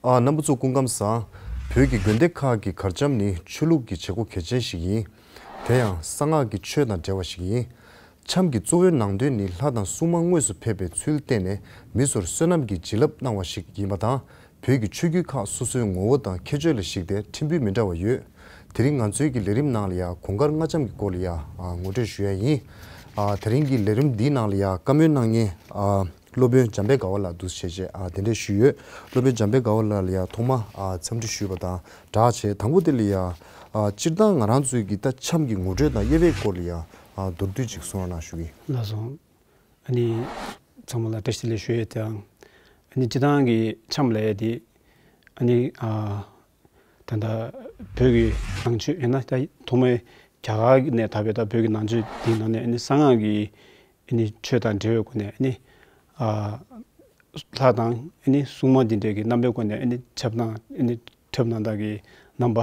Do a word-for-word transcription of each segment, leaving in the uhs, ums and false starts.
ཨ། རྣམ་པ་ཚོ་སྐུ་ཁམས་བཟང་། བོད་ཀྱི་དགོན་སྡེ་ཁག་གི་གར་འཆམ་ནི་ཆོས་ལུགས་ཀྱི་བྱེད་སྒོ་གལ་ཆེན་ཞིག་ཡིན། དེ་ཡང་གསང་སྔགས་ཀྱི་ཆོས་དང་འབྲེལ་བ་ཞིག་ཡིན། འཆམ་གྱི་གཙོ་བོའི་ནང་དོན་ནི་ལྷ་དང་སྲུང་མ་དངོས་སུ་ཕེབས་པའི་ཚུལ་བསྟན་ནས་མི་ཚོར་བསོད་ནམས་ཀྱི་བྱིན་རླབས་གནང་བ་ཞིག་ཡིན་པ་དང་། བོད་ཀྱི་ཆོས་བརྒྱུད་ཁག་སོ་སོའི་ངོ་བོ་དང་ཁྱད་ཆོས་ལ་གཞིགས་ཏེ་ཕྲན་བུ་མི་འདྲ་བ་ཡོད། དེ་རིང་ང་ཚོའི་གི་ལས་རིམ་ནང་ལ་ཡང་གུང་དཀར་ལྔ་འཆམ་གྱི་སྐོར་ལ་ཡང་ངོ་སྤྲོད་ཞུ་ཡ་ཡིན། ཨ། དེ་རིང་གི་ལས་རིམ་འདིའི་ནང་ལ་ཡང་བཀའ་མོལ་གནང་མཁན། ཨ། སློབ་དཔོན་འཇམ་དཔལ་དགའ་བ་ལགས་འདུག་སེ་བྱས་བྱས། ཨ། གདན་འདྲེན་ཞུས་ཡོད། སློབ་དཔོན་འཇམ་དཔལ་དགའ་བ་ལགས་ལ་ཡང་ཐོག་མ། ཨ། འཚམས་འདྲི་ཞུས་པ་དང་སྦྲགས་བྱས། དང་པོ་དེ་ལ་ཡང་། ཨ། སྤྱིར་བཏང་ང་རང་ཚོའི་གི་ད་འཆམ་གྱི་ངོ་སྤྲོད་དང་དབྱེ་བའི་སྐོར་ལ་ཡང་། ཨ། མདོར་བསྡུས་ཅིག་གསུང་རོགས་གནང་ཞུ་གི། ལགས་སོ། ཨ་ནི་ཚང་མ་ལ་བཀྲ་ཤིས་བདེ་ལེགས་ཞུ་ཡས་དང་། ཨ་ནི་སྤྱིར་བཏང་གི་འཆམ་ལབ་ཡས་དེ། ཨ་ནི། ཨ། ད་ལྟ་བོད་ཀྱི་ནང་ཆོས་ཡིན་ན་ད་ཐོག་མའི་རྒྱ་གར་ནས་དར་བའི་ད་བོད་ཀྱི་ནང་ཆོས་འདིའི་ནང་ནས། ཨ་ནི་གསང་སྔགས་ཀྱི། ཨ་ནི་ཆོས་དང་འབྲེལ་བའི་སྒོ་ནས། ཨ་ནི། ཨ། ལྷ་དང་། ཨ་ནི་སྲུང་མ་འདི་འདྲའི་གི་རྣམ་པའི་སྒོ་ནས། ཨ་ནི་འཆམ་སྟངས། ཨ་ནི་འཁྲབ་སྟངས་དག་གི་རྣམ་པ།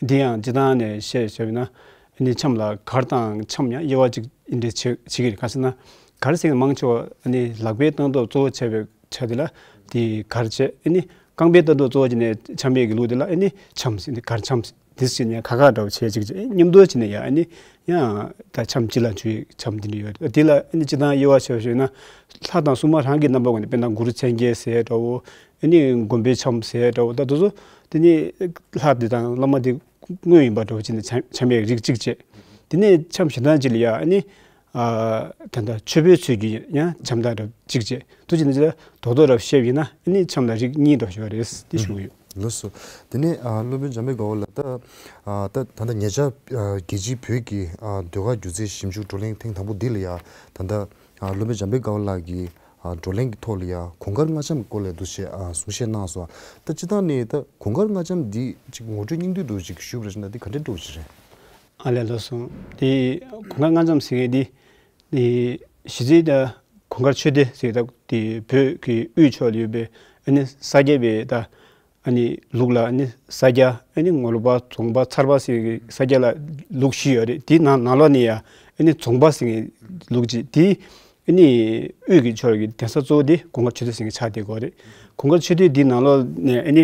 འདི་ཡང་སྤྱིར་བཏང་ནས་བཤད་བྱས་པ་ཡིན་ན། ཨ་ནི་འཆམ་ལ་གར་དང་འཆམ་ཡང་དབྱེ་བ་གཅིག་འདི་འདྲ་ཕྱེ་ཕྱེ་གི་རེད། ག་ཟེར་ན། གར་ཟེར་མཁན་མང་ཆེ་བ་ཨ་ནི་ལག་པའི་སྟངས་སྟབས་གཙོ་བོ་བྱས་པའི་ཆ་དེ་ལ་དེ་གར་བྱས། ཨ་ནི་རྐང་པའི་སྟངས་སྟབས་གཙོ་བོ་བྱས་ནས་འཆམ་ཡས་ཀྱི་ལུགས་དེ་ལ་ཨ་ནི་འཆམ་ཟེར། འདི་གར་འཆམ་ཟེར། དེ་ཟེར་ནས་ཁ་ཁ་འདྲ་བོ་བྱས་ཅིག་བྱས། མཉམ་དུ་བྱས་ནས་ཡང་ཨ་ནི་ཡང་ད་འཆམ་སྤྱི་ལ་འཇུ་ཡས་འཆམ་འདི་འདྲ་ཡོད་རེད། དེ་ལ་ཨ་ནི་སྤྱིར་བཏང་དབྱེ་བ་ཕྱེ་བ་ཞིག་ན། ལྷ་དང་སྲུང་མ་རང་གི་རྣམ་པ་སྒོ་ནས། དཔེར་ན་གུ་རུ་མཚན་བརྒྱད་ཟེར་འདྲ་བོ། ཨ་ནི་མགོན་པོའི་འཆམ་ཟེར་འདྲ་བོ། ད་དེ་ཚོ་དེ་ནི་ལྷ་དེ་དང་བླ་མ་དེ་དངོས་ཡིན་པ་འདྲ་བོ་བྱས་ནས་འཆམ་འཆམ་ཡས་རིགས་གཅིག་བྱས། དེ་ནས་འཆམ་གཞན་དག་ཅིག་ལ་ཡ། ཨ་ནི། ཨ། ད་ལྟ་མཆོད་པའི་ཚུལ་གྱིས་ཡང་འཆམ་སྟངས་འདྲ་གཅིག་བྱས། དེ་བྱས་ནས་རྡོག་རྡོག་འདྲ་བཤད་པ་ཡིན་ན། ཨ་ནི་འཆམ་ལ་རིགས་གཉིས་འདྲ་བོ་ཞིག་ཡོད་རེད། དེ་ཞུ་གི་ཡོད། ལགས་སོ། དེ་ནས། ཨ། སློབ་དཔོན་འཇམ་དཔལ་དགའ་བ་ལགས། ད། ཨ། ད་ད་ལྟ་ཉེ་ཆར། ཨ། རྒྱལ་སྤྱིའི་བོད་ཀྱི། ཨ། ཟློས་གར་སྒྱུ་རྩལ་ཞིབ་འཇུག་བགྲོ་གླེང་ཐེངས་དང་པོ་འདི་ལ་ཡ། ད་ལྟ། ཨ། སློབ་དཔོན་འཇམ་དཔལ་དགའ་བ་ལགས་ཀྱིས། ཨ། བགྲོ་གླེང་གི་ཐོག་ལ་ཡ་གུང་དཀར་ལྔ་འཆམ་གྱི་སྐོར་ལ་འདུག་སེ་བྱས། ཨ། གསུང་བཤད་གནང་སོང་། ད་སྤྱིར་བཏང་ནས་ད་གུང་དཀར་ལྔ་འཆམ་འདི་ཅིག་ངོ་སྤྲོད་སྙིང་བསྡུས་འདྲ་བོ་ཅིག་ཞུས་པ་རེད་ན། འདི་ག་འདྲ་འདྲ་བོ་ཅིག་རེད། ཨ་ལས། ལགས་སོ། འདི་གུང་དཀར་ལྔ་འཆམ་ཟེར་མཁན་འདི། འདི་གཞི་རྩའི་ད་གུང་དཀར་ཆོས་སྡེ་ཟེར། ད་འདི་བོད་ཀྱི་དབུས་ཕྱོགས་ལ་ཡོད་པའི་ཨ་ནི་ས་སྐྱ་པའི་ད། ཨ་ནི་ལུགས་ལ། ཨ་ནི་ས་སྐྱ། ཨ་ནི་ངོར་པ། རྫོང་པ། ཚར་པ་ཟེར་གྱི་ས་སྐྱ་ལ་ལུགས་བཞི་ཡོད་རེད། དེའི་ནང་ནང་ལོགས་ནས་ཡ་ཨ་ནི་རྫོང་པ་ཟེར་གྱི་ལུགས་གཅིག། དེ་ཨ་ནི་དབུས་ཀྱི་ཕྱོགས་ཀྱི་གདན་ས་གཙོ་བོ་དེ་གུང་དཀར་ཆོས་སྡེ་ཟེར་གྱི་ཆགས་བསྡད་ཀྱི་ཡོད་རེད། གུང་དཀར་ཆོས་སྡེ་འདིའི་ནང་ལོགས་ནས་ཨ་ནི།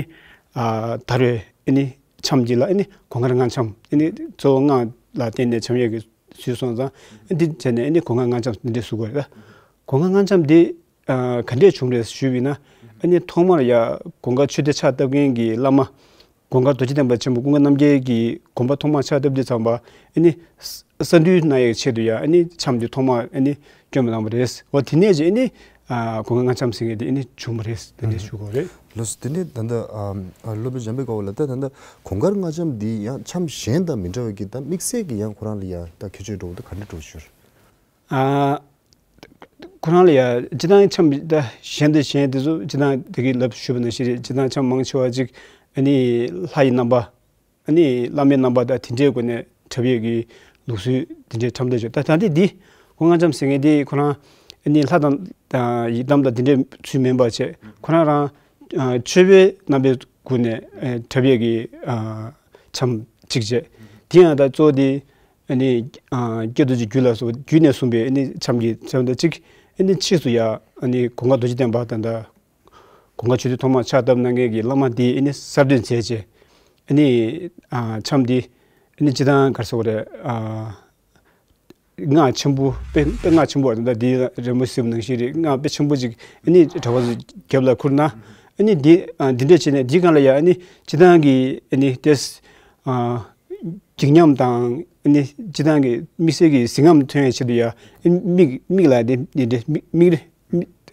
ཨ། དར་བའི་ཨ་ནི་འཆམ་གྱི་ལ་ཨ་ནི་གུང་དཀར་ལྔ་འཆམ། ཨ་ནི་གཙོ་བོ་སྔགས་ལ་བརྟེན་ནས་འཆམ་ཡས་ཀྱི་ཚུལ་སོང་ཙང་། ཨ། འདི་བྱས་ནས་ཨ་ནི་གུང་དཀར་ལྔ་འཆམ་འདི་འདྲ་ཟེར་གྱི་ཡོད་རེད། གུང་དཀར་ལྔ་འཆམ་འདི། ཨ། ག་འདྲས་བྱུང་རེད་ཞུས་པ་ཡིན་ན། ཨ་ནི་ཐོག་མར་ཡ་གུང་དཀར་ཆོས་སྡེ་ཕྱག་བཏབ་མཁན་གྱི་བླ་མ་གུང་དཀར་རྡོ་རྗེ་གདན་པ་ཆེན་པོ་ཀུན་དགའ་རྣམ་རྒྱལ་གྱིས་དགོན་པ་ཐོག་མར་ཕྱག་བཏབ་དུས་ཙམ་པ། ཨ་ནི་ས་འདུལ་གནང་ཡའི་ཆེད་དུ་ཡ་ཨ་ནི་འཆམ་འདི་ཐོག་མར་ཨ་ནི་བསྐྱོན་པ་གནང་བ་རེད། འོ། དེ་ནས་ཀྱི་ཨ་ནི། ཨ། གུང་དཀར་ལྔ་འཆམ་ཟེར་མཁན་དེ་ཨ་ནི་བྱུང་བ་རེད། དེ་འདྲས་ཞུ་དགོས་རེད། ལགས་སོ། དེ་ནས་ད་ལྟ། ཨ། ཨ། སློབ་དཔོན་འཇམ་དཔལ་དགའ་བ་ལགས། ད་ད་ལྟ་གུང་དཀར་ལྔ་འཆམ་འདི་ཡང་འཆམ་གཞན་དང་མི་འདྲ་བའི་གི་ད་དམིགས་བསལ་གྱི་ཡང་ཁོ་རང་ལ་ཡ་ད་ཁྱད་ཆོས་འདྲ་བོ་ད་ག་འདྲ་འདྲ་བོ་ཅིག་ཡོད་རེད། ཨ། ཁོ་རང་ལ་ཡ་སྤྱིར་བཏང་འཆམ་ད་གཞན་དང་གཞན་དེ་ཚོ་སྤྱིར་བཏང་དེ་གི་ལབ་ཞུས་པ་ནང་བཞིན་རེད། སྤྱིར་བཏང་འཆམ་མང་ཆེ་བ་ཅིག་ཨ་ནི་ལྷ་ཡི་རྣམ་པ། ཨ་ནི་བླ་མའི་རྣམ་པ་དང་དེ་འདྲའི་སྒོ་ནས་འཁྲབ་ཡས་ཀྱི་ལུགས་སྲོལ་དེ་འདྲའི་འཁྲབ་སྟངས་ཡོད། ད་ད་ལྟའི་འདི་གུང་དཀར་འཆམ་ཟེར་མཁན་དེ་ཁོ་རང་ཨ་ནི་ལྷ་དང་ཡི་དམ་དང་དེ་འདྲའི་ཚུལ་མིན་པ་བྱས། ཁོ་རང་རང་། ཨ། མཆོད་པའི་རྣམ་པའི་སྒོ་ནས། ཨ། འཁྲབ་ཡས་ཀྱི། ཨ། འཆམ་གཅིག་བྱས། དེ་ཡང་ད་གཙོ་བོ་དེ་ཨ་ནི། ཨ། ཀྱེ་རྡོ་རྗེ་རྒྱུད་ལ་སོགས་རྒྱུད་ནས་གསུངས་པའི་ཨ་ནི་འཆམ་གྱི་འཆམ་དང་གཅིག། ཨ་ནི་ཕྱིས་སུ་ཡ་ཨ་ནི་གུང་དཀར་རྡོ་རྗེ་གདན་པ་དང་། ད་གུང་དཀར་ཆོས་སྡེ་ཐོག་མར་ཕྱག་བཏབ་གནང་མཁན་གྱི་བླ་མ་དེས་ཨ་ནི་གསར་གཏོད་མཛད་བྱས། ཨ་ནི། ཨ། འཆམ་འདི་ཨ་ནི་སྤྱིར་བཏང་ག་རེ་ཟེར་དགོས་རེད། ཨ། སྔགས་ཆེན་པོ། དཔེ་དཔེ་སྔགས་ཆེན་པོ་བ་དང་། ད་འདི་རི་མོ་གཟིགས་པ་ནང་བཞིན་རེད། སྔགས་དཔེ་ཆེན་པོ་ཅིག་ཨ་ནི་གྲྭ་པ་ཚོ་རྒྱབ་ལ་ཁུར་ན། ཨ་ནི་འདི། ཨ། འདི་འདྲ་བྱས་ནས་འདི་སྒང་ལ་ཡ་ཨ་ནི་སྤྱིར་བཏང་གི་ཨ་ནི་དེ། ཨ། བགེགས་ཉམས་དང་། ཨ་ནི་སྤྱིར་བཏང་གི་དམིགས་བསལ་གྱི་གཟི་རྔམ་ཐོན་ཡའི་ཆེད་དུ་ཡ། ཨ། མིག་མིག་ལ་འདི་འདི་འདི་མིག་མིག་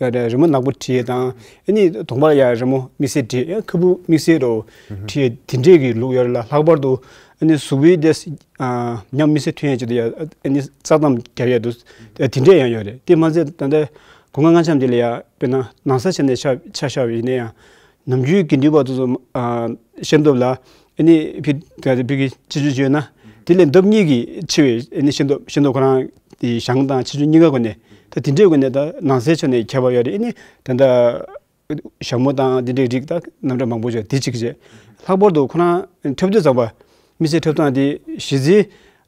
རི་མོ་ནག་པོ་བྲིས་དང་། ཨ་ནི་གདོང་པ་ལ་ཡ་རི་མོ་དམིགས་བསལ་བྲིས། ཡང་ཁ་སྤུ་དམིགས་བསལ་རོ་བྲིས། དེ་འདྲས་ཀྱི་ལུགས་ཡོད་རེད་ལ། ལྷག་པར་དུ་ཨ་ནི་གཟུགས་པོའི་དེ། ཨ། ཉམས་དམིགས་བསལ་ཐོན་ཡས་ཆེད་དུ་ཡ་ཨ་ནི་བཙག་གཏམ་རྒྱབ་ཡས་འདུག། དེ་འདྲས་ཡང་ཡོད་རེད། དེ་མ་ཟད་ད་ལྟ་གུང་དཀར་ལྔ་འཆམ་དེ་ལ་ཡ་དཔེར་ན་ནང་ས་ཆ་ནས་ཆ་ཆ་བཞག་པ་ཡིན་ན་ཡང་། ནམ་རྒྱུན་དགེ་འདུན་པ་དེ་ཚོ། ཨ། ཤེས་རྟོགས་ལ་ཨ་ནི་ཕི་ཕི་གི་ཆེ་ཆུང་བརྗོད་ན། དེ་ལས་ལྡབ་གཉིས་ཀྱིས་ཆེ་བའི་ཨ་ནི་ཤེས་རྟོགས། ཤེས་རྟོགས་ཁོ་རང་དེ་ཞང་དང་ཆེ་ཆུང་གཉིས་ཀ་སྒོ་ནས། ད་དེ་འདྲའི་སྒོ་ནས་ད་ནང་སའི་ཕྱོགས་ནས་ཁྱད་པར་ཡོད་རེད། ཨ་ནི་ད་ལྟ་ཞྭ་མོ་དང་དེ་འདྲའི་རིགས་ད་རྣམ་གྲངས་མང་པོ་ཡོད། དེ་གཅིག་བྱས། ལྷག་པར་དུ་ཁོ་རང་འཁྲབ་དུས་ཙམ་པ། མི་ཚེ་འཁྲབ་སྟངས་དེ་གཞི་རྩའི་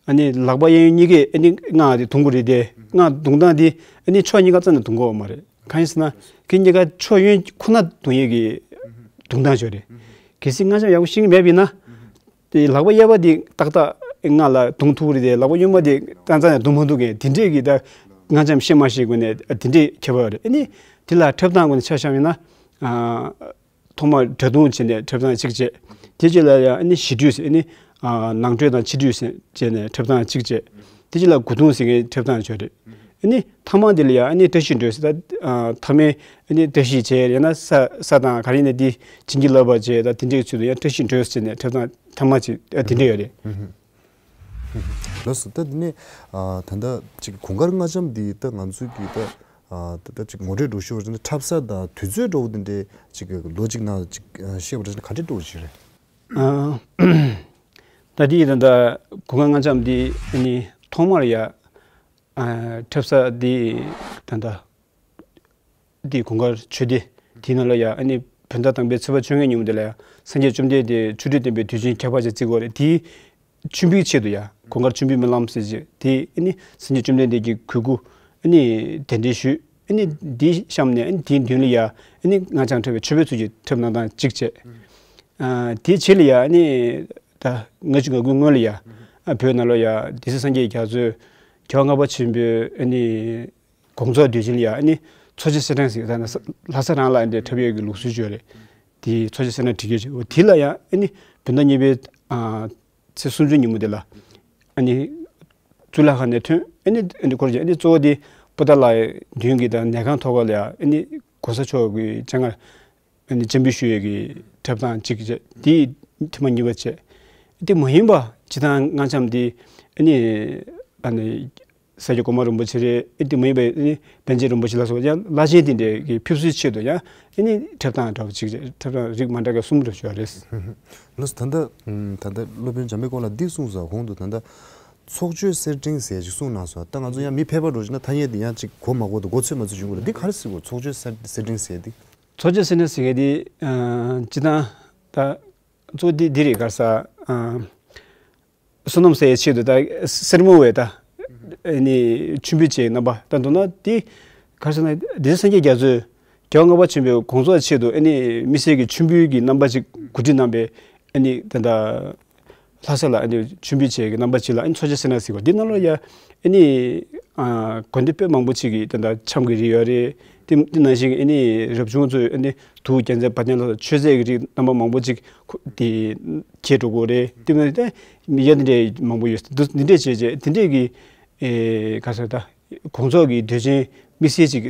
ཨ་ནི་ལག་པ་གཡས་གཡོན་གཉིས་ཀས་ཨ་ནི་སྔགས་དེ་རྡུང་དགོས་རེད་དེ། སྔགས་རྡུང་སྟངས་དེ་ཨ་ནི་ཕྱོགས་གཉིས་ཀ་རྩ་ནས་རྡུང་དགོས་མ་རེད། གང་ཡིན་ཟེར་ན་ཁྱེད་གཉིས་ཀ་ཕྱོགས་གཡོན་ཁོ་ན་རྡུང་ཡས་ཀྱི་ བརྡུང་སྟངས་ཅིག་ཡོད་རེད། གལ་སྲིད་མངར་ཆ་ཡག་པོ་ཤེས་ཀྱི་མེད་པ་ཡིན་ན། དེ་ལག་པ་གཡས་པ་དེ་ཏག་ཏག་ང་ལ་བརྡུང་ཐུབ་ཀྱི་རེད་དེ། ལག་པ་གཡོན་མ་དེ་ཏན་ཏན་ཡང་བརྡུང་མ་ཐུབ་མཁན་དེ་འདྲས་ཀྱི་ད་མངར་ཆ་ཤེས་མ་ཤེས་སྒོ་ནས་དེ་འདྲས་ཁྱད་པར་ཡོད་རེད། ཨ་ནི་དེ་ལ་འཁྲབ་སྟངས་སྒོ་ནས་ཆ་བཞག་པ་ཡིན་ན། ཨ། ཐོག་མར་སྒྲ་བརྡུང་བྱས་ནས་འཁྲབ་སྟངས་གཅིག་བྱས། དེ་རྗེས་ལ་ཡང་ཨ་ནི་ཞི་ཁྲོས་ཟེར། ཨ་ནི་ཨ་ནང་ཁྲོས་དང་ཕྱི་ཁྲོས་ཟེར་བྱས་ནས་འཁྲབ་སྟངས་གཅིག་བྱས། དེ་རྗེས་ལ་མགོ་རྡུང་ཟེར་མཁན་འཁྲབ་སྟངས་ཅིག་ཡོད་རེད། ཨ་ནི་ཐ་མ་དེ་ལ་ཡང་ཨ་ནི་བཀྲ་ཤིས་སྒྲོལ་ཟེར། ད་ཨ་ཐ་མའི་ཨ་ནི་བཀྲ་ཤིས་བྱས། ཡང་ན་ས་ས་དང་ག་རེ་ཡིན་ན་དེ་བྱིན་གྱིས་བརླབས་པ་བྱས། ད་དེ་འདྲའི་ཚུལ་དུ་ཡང་བཀྲ་ཤིས་སྒྲོལ་ཟེར་ནས་འཁྲབ་སྟངས་ཐ་མ་ཅིག་ཨ་དེ་འདྲ་ཡོད་རེད། ལགས་སོ། ད་དེ་ནས་ཨ་ད་ལྟ་ཅིག་གོང་དཀར་རྔ་འཆམ་འདི་ད་ང་ཚོའི་གི་ད་ཨ་ད་ལྟ་ཅིག་ངོ་སྤྲོད་འདྲ་ཞུ་བ་ཡིན་ན་འཁྲབ་ས་དང་དུས་ཚོད་འདྲ་བོ་དེ་འདྲའི་ཅིག་ལོ་གཅིག་ནང་ཅིག་ཨ་བཤད་པ་འདྲ་ཞིག་ག་འདྲ་འདྲ་བོ་ཞིག་རེད། ཨ་ད་དེ་ད་ལྟ་གོང་དཀར་རྔ་འཆམ་འདི་ཨ་ནི་ཐོག་མར་ཡ་ཨ་འཁྲབ་ས་འདི་ད་ལྟ་འདི་གོང་དཀར་ཆོས་སྡེ་དེའི་ནང་ལ་ཡ་ཨ་ནི་བོད་ཟླ་དང་པའི་ཚེས་པ་བཅོ་ལྔའི་ཉིན་མོ་དེ་ལ་ཡ་སངས་རྒྱས་བཅོམ་ལྡན་འདས་ཆོ་འཕྲུལ་བསྟན་པའི་དུས་ཆེན་ཁྱད་པར་ཅིག་བརྩི་གི་ཡོད་རེད། དེའི་མཆོད་འབུལ་ཆེད་དུ་ཡ་གོང་དཀར་མཆོད་འབུལ་སྨོན་ལམ་ཟེར་ཅིག་དེ་ཨ་ནི་སངས་རྒྱས་བཅོམ་ལྡན་འདས་ཀྱི་གོས་སྐུ་ཨ་ནི་གདན་འདྲེན་ཞུས། ཨ་ནི་དེ་བཤམས་ནས་ཨ་ནི་དེའི་མདུན་ལ་ཡ་ཨ་ནི་རྔ་འཆམ་འཁྲབ་པའི་མཆོད་པའི་ཚུལ་གྱིས་འཁྲབ་གནང་སྟངས་གཅིག་བྱས། ཨ་དེའི་རྗེས་ལ་ཡ་ཨ་ནི་ད་ལྔ་བཅུ་ང་དགུའི་སྔོན་ལ་ཡ་ཨ་བོད་ནང་ལ་ཡ་སྡེ་སྲིད་སངས་རྒྱས་རྒྱ་མཚོས་རྒྱལ་བ་ལྔ་པ་ཆེན་པོའི་ཨ་ནི་དགོངས་རྫོགས་དུས་ཆེན་ལ་ཡ་ཨ་ནི་འཚོ་བྱེད་གསེར་ཕྲེང་ཟེར། ད་ནི་ལྷ་ས་རང་ལ་འདི་འཁྲབ་ཡས་ཀྱི་ལུགས་སྲོལ་ཅིག་ཡོད་རེད། དེའི་འཚོ་བྱེད་གསེར་ཕྲེང་བྲིས་ཡོད་ཅིག་འོ་དེ་ལ་ཡ་ཨ་ནི་བོད་ཟླ་གཉིས་པའི་ཨ་ཚེས་སུམ་ཅུ་ཉིན་མོ་དེ་ལ་ཨ་ནི་གཙུག་ལག་ཁང་ནས་ཐོན། ཨ་ནི་ཨ་ནི་སྐོར་གྱི་ཨ་ནི་གཙོ་བོ་དེ་པོ་ཏཱ་ལའི་མདུན་གྱི་ད་ནས་ཁང་ཐོག་ཁ་ལ་ཡ་ཨ་ནི་གོང་ས་མཆོག་གི་སྤྱན་སྔར་ཨ་ནི་སྤྱན་འབུལ་ཞུ་ཡས་ཀྱི་འཁྲབ་སྟངས་གཅིག་བྱས། དེ་ཐེངས་མ་གཉིས་པ་བྱས། དེ་མ་ཡིན་པ་སྤྱིར་བཏང་རྔ་འཆམ་དེ་ཨ་ནི་ཨ་ནི་ས་སྐྱ་གོང་མ་རིན་པོ་ཆེ་རེད། ཨ་དེ་མ་ཡིན་པ་ཨ་ནི་པཎ་ཆེན་རིན་པོ་ཆེ་ལ་སོགས་ཡང་བླ་ཆེན་དེ་འདྲའི་གི་ཕེབས་བསུའི་ཆེད་དུ་ཡང་ཨ་ནི་འཁྲབ་སྟངས་འདྲ་བོ་གཅིག་བྱས། འཁྲབ་སྟངས་རིགས་མ་འདྲ་བ་གསུམ་འདྲ་བོ་ཅིག་ཡོད་རེད། ལགས་སོ། ད་ལྟ་ད་ལྟ་སློབ་དཔོན་འཇམ་དཔལ་དཀར་པོ་ལགས་འདི་གསུངས་སོང་། གོང་དུ་ད་ལྟ་ཚོགས་མཆོད་གསེར་ཕྲེང་ཟེར་ཅིག་གསུངས་གནང་སོང་། ད་ང་ཚོ་ཡང་མི་ཕལ་པ་འདྲ་བོ་ཞིག་ན་ཐ་སྙད་འདི་ཡང་ཅིག་གོ་མ་གོ་དང་གོ་ཚོད་མ་ཚོད་བྱུང་གི་རེད། འདི་ག་རེ་ཟེར་དགོས། ཚོགས་མཆོད་གསེར་གསེར་ཕྲེང་ཟེར་འདི། ཚོགས་མཆོད་གསེར་ཕྲེང་ཟེར་མཁན་འདི་ཨ་སྤྱིར་བཏང་ད་གཙོ་བོ་འདི་འདི་རེད། ག་རེ་ཟེར་ཨ་བསོད་ནམས་བསགས་ཡའི་ཆེད་དུ་ད་སེར་མོ་བའི་ད་ཨ་ནི་མཆོད་འབུལ་བྱེད་རྣམ་པ་ད་མདོར་ན་འདི་ག་རེ་ཟེར་ན་སྡེ་སྲིད་སངས་རྒྱས་རྒྱ་མཚོས་རྒྱལ་བ་ལྔ་པ་ཆེན་པོའི་དགོངས་རྫོགས་ཆེད་དུ་ཨ་ནི་དམིགས་བསལ་གྱི་མཆོད་འབུལ་གྱི་རྣམ་པ་ཅིག་གོ་སྒྲིག་གནང་བའི་ཨ་ནི་ད་ལྟ་ལྷ་ས་ལ་ཨ་ནི་མཆོད་འབུལ་བྱེད་ཀྱི་རྣམ་པ་ཅིག་ལ་ཨ་ནི་ཚོགས་མཆོད་གསེར་ཕྲེང་ཟེར་བ་འདི་ནང་ལོགས་ཡ་ཨ་ནི་ཨ་དགོན་སྡེ་དཔེ་མང་པོ་ཅིག་གི་ད་ལྟ་འཆམ་གྱི་རིགས་ཡོད་རེད། དེ་དེ་ནང་བཞིན་ཨ་ནི་རབ་བྱུང་ཚོས་ཨ་ནི་དུག་རྒྱལ་མཚན་བ་དན་ལ་མཆོད་རྫས་ཀྱི་རིགས་རྣམ་པ་མང་པོ་ཅིག་ཁོ་དེ་འཁྱེར་འགྲོ་གི་རེད། དེ་མིན་ཏེ་ཡ་དེ་འདྲའི་མང་པོ་ཡོད། འདི་འདི་འདྲས་བྱས་བྱས་དེ་འདྲས་ཀྱི་ཨེ་ག་ཟེར་ད་དགོངས་རྫོགས་ཀྱི་དུས་ཆེན་དམིགས་བསལ་ཅིག་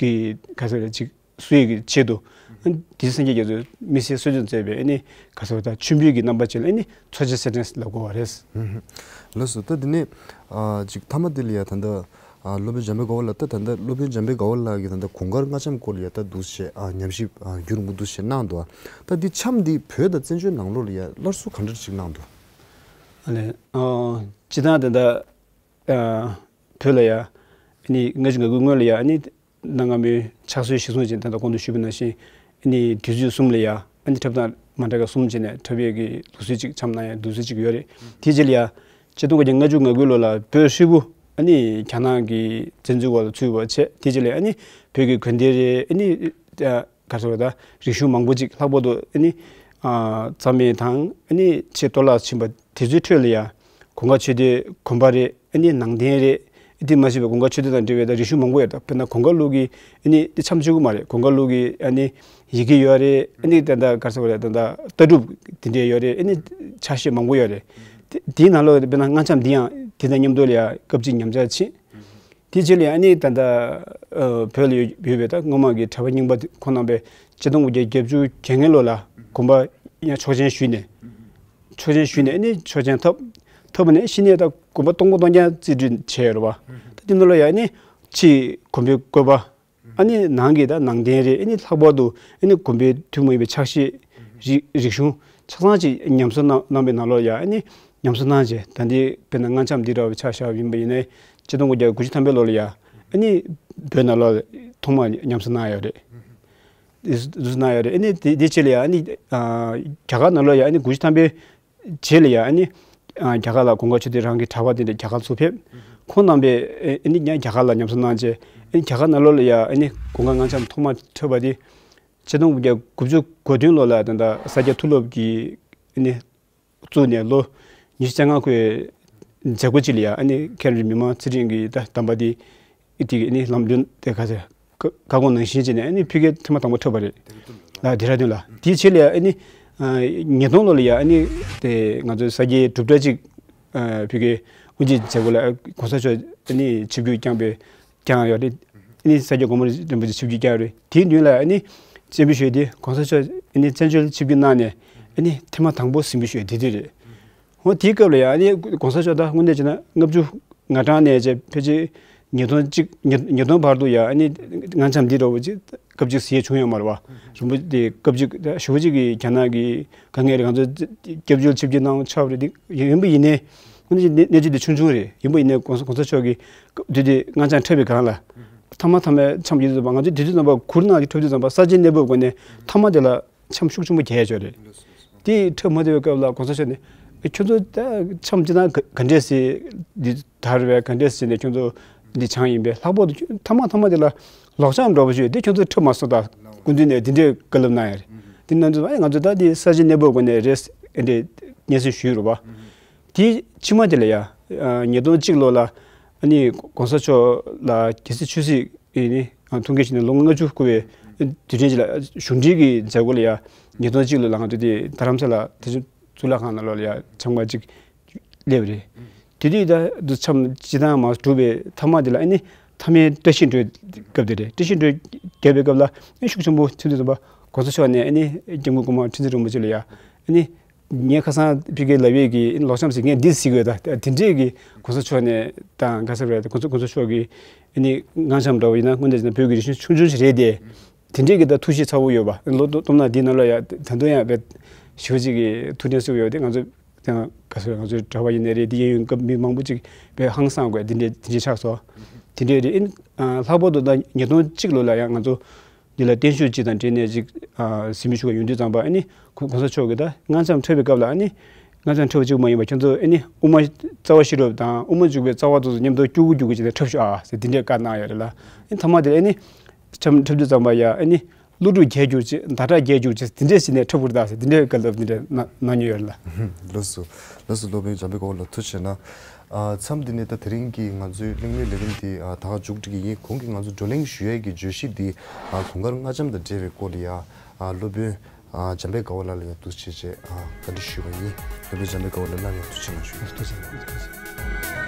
གི་ག་ཟེར་ཅིག་བསུ་ཡས་ཀྱི་ཆེད་དུ་ཨ་ནི་སྡེ་སྲིད་སངས་རྒྱས་རྒྱ་མཚོས་དམིགས་བསལ་གསོལ་སྟོན་མཛད་པའི་ཨ་ནི་ག་ཟེར་བ་ད་མཆོད་འབུལ་གྱི་རྣམ་པ་ཅིག་ལ་ཨ་ནི་ཚོགས་མཆོད་གསེར་ཕྲེང་ལབ་དགོས་པ་རེད། ལགས་སོ། ད་འདི་ནས་ཨ་ཅིག་མཐའ་མ་འདི་ལ་ཡ་ད་ལྟ་ཨ་སློབ་དཔོན་འཇམ་དཔལ་དཀར་པོ་ལགས་ད་ད་ལྟ་སློབ་དཔོན་འཇམ་དཔལ་དཀར་པོ་ལགས་ཀྱིས་ད་ལྟ་གོང་དཀར་རྔ་འཆམ་སྐོར་ལ་ཡ་ད་འདུག་སེ་ཨ་ཉམས་ཞིབ་ཨ་རྒྱུན་རིང་པོ་འདུག་སེ་གནང་འདུག་ད་འདི་འཆམ་འདི་བོད་དང་བཙན་བྱོལ་ནང་ལོགས་ལ་ཡ་སླར་གསོ་ག་འདྲ་ཅིག་གནང་འདུག་ཨ་ལས་ཨ་སྤྱིར་བཏང་ད་ལྟ་ཨ་བོད་ལ་ཡ་ཨ་ནི་ལྔ་བཅུ་ང་དགུའི་སྔོན་ལ་ཡ་ཨ་ནི་གནའ་སྔ་མོའི་ཕྱག་སྲོལ་གཞིར་བཟུང་བྱས་ད་ལྟ་གོང་དུ་ཞུས་པ་ནང་བཞིན་ཨ་ནི་དུས་ཚོད་གསུམ་ལ་ཡ་ཨ་ནི་འཁྲབ་སྟངས་མ་འདྲ་བ་གསུམ་བྱས་ནས་འཁྲབ་ཡས་ཀྱི་ལུགས་སྲོལ་ཅིག་འཆམ་གནང་ཡས་ལུགས་སྲོལ་ཅིག་ཡོད་རེད། དེའི་རྗེས་ལ་ཡ་ཆིག་སྟོང་དགུ་བརྒྱ་ལྔ་བཅུ་ང་དགུ་ལོ་ལ་བོད་ཧྲིལ་པོ་ཨ་ནི་རྒྱ་ནག་གི་བཙན་འཛུལ་འོག་ལ་ཚུད་པ་བྱས། དེའི་རྗེས་ལ་ཡ་ཨ་ནི་བོད་ཀྱི་དགོན་སྡེ་རེད། ཨ་ནི་ཨ་ག་རེ་ཟེར་བ་ད་རིག་གཞུང་མང་པོ་ཅིག་ལྷག་པར་དུ་ཨ་ནི་ཨ་རྩ་མེད་དང་ཨ་ནི་ཆེས་གཏོར་བརླག་ཕྱིན་པ་དེ་ཚོའི་ཁྲོད་ལ་ཡ་གོང་དཀར་ཆོས་སྡེ་དགོན་པ་རེད། ཨ་ནི་ནང་རྟེན་རེད། དེ་མ་ཟད་པའི་གོང་དཀར་ཆོས་སྡེ་དང་འབྲེལ་བའི་ད་རིག་གཞུང་མང་པོ་ཡོད། ད་དཔེར་ན་གོང་དཀར་ལུགས་ཀྱི་ཨ་ནི་དེ་འཆམ་གཅིག་པུ་མ་རེད། གོང་དཀར་ལུགས་ཀྱི་ཨ་ནི་ཡི་གེ་ཡོད་རེད། ཨ་ནི་ད་ལྟ་ག་རེ་ཟེར་བ་རེད། ད་ལྟ་ལྟ་གྲུབ་དེ་འདྲས་ཡོད་རེད། ཨ་ནི་ཆ་ཤས་མང་པོ་ཡོད་རེད། དེ་དེའི་ནང་ལོགས་དཔེར་ན་རྔ་འཆམ་འདི་ཡང་དེ་དང་མཉམ་དུ་ལ་ཡ་སྐབས་གཅིག་ཉམས་ཆག་ཕྱིན། དེའི་རྗེས་ལ་ཡ་ཨ་ནི་ད་ལྟ་ཨ་བོད་ལ་ཡོད་ཡོད་པའི་ད་སྔོན་མ་གི་གྲྭ་པ་རྙིང་པ་ཁོང་རྣམ་པས་ཆིག་སྟོང་དགུ་བརྒྱ་བརྒྱད་ཅུ་གྱ་ལྔ་ལོ་ལ་དགོན་པ་ཡང་ཆོག་མཆན་ཞུས་ནས། ཆོག་མཆན་ཞུས་ནས་ཨ་ནི་ཆོག་མཆན་ཐོབ། ཐོབ་ནས་གཞི་ནས་ད་དགོན་པ་སྟོང་པ་སྟོང་རྐྱང་རྩིས་སྤྲོད་བྱས་ཡོད་རེད་བ། ད་དེ་ནང་ལ་ཡ་ཨ་ནི་ཕྱིའི་དགོན་པའི་བཀོད་པ། ཨ་ནི་ནང་གི་ད་ནང་རྟེན་རེད། ཨ་ནི་ལྷག་པར་དུ་ཨ་ནི་དགོན་པའི་ཐུན་མོང་མ་ཡིན་པའི་ཕྱག་བཞེས་རིག་རིག་གཞུང་ཆ་ཚང་ཅིག་ཉམས་གསོ་གནང་གནང་བའི་ནང་ལོགས་ལ་ཡ་ཨ་ནི་ཉམས་གསོ་གནང་བྱས། ད་འདི་དཔེར་ན་རྔ་འཆམ་འདི་འདྲ་བའི་ཆ་བཞག་པ་ཡིན་པ་ཡིན་ནའི་ཆིག་སྟོང་དགུ་བརྒྱ་དགུ་བཅུ་ཐམ་པའི་ལོ་ལ་ཡ་ཨ་ནི་བོད་ནང་ལོགས་ཐོག་མར་ཉམས་གསོ་གནང་ཡོད་རེད། འདུག་སེ་གནང་ཡོད་རེད། ཨ་ནི་དེ་དེ་ཕྱི་ལ་ཡ་ཨ་ནི་ཨ་རྒྱ་གར་ནང་ལོགས་ཡ་ཨ་ནི་དགུ་བཅུ་ཐམ་པའི་རྗེས་ལ་ཡ་ཨ་ནི་ཨ་རྒྱ་གར་ལ་གོང་དཀར་ཆོས་སྡེ་རང་གི་གྲྭ་པ་དེ་འདྲ་རྒྱ་གར་ཚུར་ཕེབས། ཁོང་རྣམ་པས་ཨ་ནི་ཡང་རྒྱ་གར་ལ་ཉམས་གསོ་གནང་བྱས། ཨ་ནི་རྒྱ་གར་ནང་ལོགས་ལ་ཡ་ཨ་ནི་གོང་དཀར་རྔ་འཆམ་ཐོག་མར་འཁྲབ་པ་དེ་ ཆིག་སྟོང་དགུ་བརྒྱ་དགུ་བཅུ་གོ་བདུན་ལོ་ལ་ད་ལྟ་ས་སྐྱ་མཐོ་སློབ་ཀྱི་ཨ་ནི་བཙུགས་ནས་ལོ་ཉི་ཤུ་རྩ་ལྔ་འཁོར་བའི་མཛད་སྒོ་ཅིག་ལ་ཡ་ཨ་ནི་ཁེ་ར་མི་མང་ཚེ་རིང་གི་ད་གདམས་པ་དེ་དེ་གི་ཨ་ནི་ལམ་སྟོན་དེ་ག་ཚོད་བཀའ་དགོངས་ནང་བཞིན་བྱས་ནས་ཨ་ནི་ཕ་གིར་ཐེངས་མ་དང་པོ་འཁྲབ་པ་རེད། ལ་ལྡེ་ར་ལྡུན་ལ། དེའི་ཕྱིར་ལ་ཡ་ཨ་ནི་ཉིས་སྟོང་ལོ་ལ་ཡ་ཨ་ནི་དེ་ང་ཚོའི་ས་སྐྱའི་གྲུབ་གྲྭ་གཅིག་ཕ་གིའི་དབུ་འབྱེད་མཛད་སྒོ་ལ་གོང་ས་མཆོག་ཨ་ནི་ཆིབས་བསྒྱུར་བསྐྱངས་པའི་བསྐྱངས་ཡོད་རེད། ཨ་ནི་ས་སྐྱ་གོང་མ་རིན་པོ་ཆེ་ཆིབས་བསྒྱུར་བསྐྱངས་རེད། དེའི་མདུན་ལ་ཨ་ནི་སྤྱན་འབུལ་ཞུས་ཏེ་གོང་ས་མཆོག་ཨ་ནི་བཙན་བྱོལ་ཆིབས་བསྒྱུར་གནང་ནས་ཨ་ནི་ཐེངས་མ་དང་པོ་གཟིམ་འབུལ་ཞུས་དེ་དུས་རེད། འོ་དེའི་སྐབས་ལ་ཡང་ཨ་ནི་གོང་ས་མཆོག་ད་དངོས་གནས་བྱས་ན་ལྔ་བཅུ་ང་གྲངས་ནས་བྱས་ཕལ་ཆེར་ཉིས་སྟོང་གཅིག་ཉིས་ཉིས་སྟོང་བར་དུ་ཡང་ཨ་ནི་ངང་འཆམ་འདི་འདྲ་བོ་ཅིག་སྐབས་གཅིག་གཟིགས་ཡས་བྱུང་ཡོད་མ་རེད་བ། རིན་པོ་ཆེ་སྐབས་གཅིག་ཞེ་པོ་ཅིག་གི་རྒྱ་ནག་གི་དཀའ་ངལ་རེད། ང་ཚོ་སྐྱབས་བཅོལ་ཆིབས་བསྒྱུར་གནང་ཆོག་རེད། འདི་ཡིན་པ་ཡིན་ནའི་དངོས་གནས་གནས་ཚུལ་འདི་ཆུང་ཆུང་རེད། ཡིན་པ་ཡིན་ནའི་གོང་ས་གོང་ས་མཆོག་གིས་དུས་དེ་ངང་འཆམ་འཁྲབ་པའི་སྒང་ལ་ཐ་མ་ཐ་མའི་འཆམ་ཡོད་དུས་ཙམ་པ་ང་ཚོ་དུས་དུས་ཙམ་པ་ཁུར་ནང་གི་འཁྲབ་དུས་ཙམ་པ་ས་ཆེན་གནས་བབ་སྒོ་ནས་ཐ་མ་དེ་ལ་འཆམ་ཤུགས་ཆེན་པོ་རྒྱག་ཡ་ཅིག་རེད། དེ་འཁྲབ་མ་ཐུབ་པའི་སྐབས་ལ་གོང་ས་མཆོག་ནས་ཁྱོད་ཚོ་ད་འཆམ་ཅི་ན་ག་ག་འདྲས་སེ་འདི་དར་བས་ག་འདྲས་སེ་ནས་ཁྱོད་ཚོ་འདི་བྱང་ཡིན་པས་ལྷག་པར་དུ་ཁྱོད་ཐ་མ་ཐ་མ་དེ་ལ་ལོག་འཆམ་འདྲ་པོ་ཞུས་དེ་ཁྱོད་ཚོ་འཁྲབ་མ་སོང་ད་སྐུ་མདུན་ནས་འདི་འདྲས་བཀའ་སློབ་གནང་ཡ་རེད། དེ་ནང་ཚོ་ཨ་ང་ཚོ་ད་འདི་ས་ཆེན་གནས་བབ་སྒོ་ནས་རེད་འདི་སྙན་སེང་ཞུས་རུ་བ། དེའི་ཕྱི་མ་དེ་ལ་ཡ། ཉིས་སྟོང་གཅིག་ལོ་ལ་ཨ་ནི་གོང་ས་མཆོག་ལ་རྒྱལ་སྲིད་ཆོས་སྲིད་ཨེ་ནི་ཐུགས་འགན་བཞེས་ནས་ལོ་ལྔ་བཅུ་འཁོར་བའི་དུས་དྲན་ཅིག་ལ་གཞུང་འབྲེལ་གྱི་མཛད་སྒོ་ལ་ཡ་ཉིས་སྟོང་གཅིག་ལོ་ལ་ང་ཚོ་དེ་རྡ་རམ་ས་ལ་དེ་བཞིན་གཙུག་ལག་ཁང་ནང་ལོགས་ལ་ཡ་འཆམ་ག་ཅིག་སླེབས་རེད། དེ་དུས་ད་དུ་འཆམ་སྤྱི་བཏང་མ་གྲུབ་པའི་ཐ་མ་དེ་ལ་ཨ་ནི་མཐའ་མའི་བཀྲ་ཤིས་སྒྲོལ་སྐབས་དེ་རེད། བཀྲ་ཤིས་སྒྲོལ་རྒྱབ་པའི་སྐབས་ལ་ཨ་ནི་ཤུགས་ཆེན་པོ་ཐོན་དུས་ཙམ་པ་གོང་ས་མཆོག་ནས་ཨ་ནི་སྐྱབས་མགོན་གོང་མ་ཁྲི་འཛིན་རིན་པོ་ཆེ་ལ་ཡ་ཨ་ནི། ངས་ཁ་སང་ཕ་གིར་ལབ་ཡས་ཀྱི་ལོག་འཆམ་ཟེར་མཁན་འདི་ཟེར་དགོས་ད་དེ་འདྲས་ཀྱི་གོང་ས་མཆོག་ནས་དང་ག་ཟེར་བ་རེད། གོང་ས་གོང་ས་མཆོག་གི་ཨ་ནི་ངང་འཆམ་འདྲ་བོ་ཡིན་ན་དངོས་གནས་བྱས་ན་བོད་ཀྱི་རིག་གཞུང་ཆུང་ཆུང་ཞིག་རེད་དེ། དེ་འདྲས་ཀྱི་ད་ཐུགས་བཞེད་ཚ་བོ་ཡོད་པ་ལོ་སྟོ་སྟོང་ན་འདི་ནང་ལ་ཡ་ད་དུང་ཡང་བས་ཞུ་ཅིག་གི་ཐུགས་དྲན་གསོས་ཡོད་དེ་ང་ཚོ་དང་ག་ཟེར་ང་ཚོའི་གྲྭ་པ་ཡིན་ནའི་རེད། དེ་གཡས་གཡོན་སྐབས་མི་མང་པོ་ཅིག་བས་ཧང་སངས་དགོས་དེ་འདྲས་དེ་འདྲས་ཆགས་སོང་། དེ་འདྲས་རེད། ཨ་ནི་ལྷག་པར་དུ་ད་ཉིས་སྟོང་གཅིག་ལོ་ལ་ཡང་ང་ཚོ། འདི་ལ་བརྟན་བཞུགས་ཅིག་དང་འབྲེལ་ནས་ཅིག་ཨ་གཟིམ་འཇག་ཞུ་བ་ཡོང་དུས་ཙམ་པ་ཨ་ནི་གོ་གོང་ས་མཆོག་གིས་ད་ངང་འཆམ་འཁྲབ་པའི་སྐབས་ལ་ཨ་ནི་ངང་འཆམ་འཁྲབ་པ་གཅིག་མ་ཡིན་པ་ཁྱོད་ཚོ་ཨ་ནི་དབུ་མ་རྩ་བ་ཤེས་རབ་དང་དབུ་མ་འཇུག་པའི་རྩ་བ་དེ་ཚོ་མཉམ་དུ་སྐྱུག་གུ་སྐྱུག་གུ་བྱས་ནས་འཁྲབ་ཤོག་ཨ་ཟེར་འདི་འདྲའི་བཀའ་གནང་ཡོད་རེད་ལ། ཨ་ནི་ཐ་མ་དེ་ཨ་ནི་འཆམ་འཁྲབ་དུས་ཙམ་པ་ཡ་ཨ་ནི་ཀླུ་སྒྲུབ་རྒྱལ་གྱུར་ཅིག་ཟླ་གྲགས་རྒྱལ་གྱུར་ཅིག་འདི་འདྲས་བྱས་ནས་འཁྲབ་དགོས་རེད་ད་ཟེར་འདི་འདྲའི་བཀའ་སློབ་འདི་འདྲ་གནང་གནང་མྱོང་ཡོད་རེད་ལ། ལགས་སོ། ལགས་སོ། སློབ་དཔོན་འཇམ་དཔལ་དགའ་བ་ལགས་ཐུགས་རྗེ་གནང་། ཨ་མཚམས་འདི་ནས་ད་དེ་རིང་གི་ང་ཚོའི་གླེང་མོལ་ལས་རིམ་འདི་ཨ་ད་ག་མཇུག་སྒྲིལ་གྱི་ཡིན། གོང་གི་ང་ཚོ་བགྲོ་གླེང་ཞུ་ཡས་ཀྱི་བརྗོད་གཞི་འདི་ཨ་དུང་དཀར་ལྔ་ལྕམ་དང་འབྲེལ་བའི་སྐོར་ལ་ཡ་ཨ་སློབ་དཔོན་ཨ་འཇམ་དཔལ་དགའ་བ་ལགས་ལ་ཡ་འདུག་སེ་བྱས་བྱས་ཨ་བཀའ་འདྲི་ཞུས་པ་ཡིན། སློབ་དཔོན་འཇམ་དཔལ་དགའ་བ་ལགས་སླར་ཡང་ཐུགས་རྗེ་གནང་ཞུ། ཐུགས་རྗེ་གནང་། ཐུགས་རྗེ་གནང་།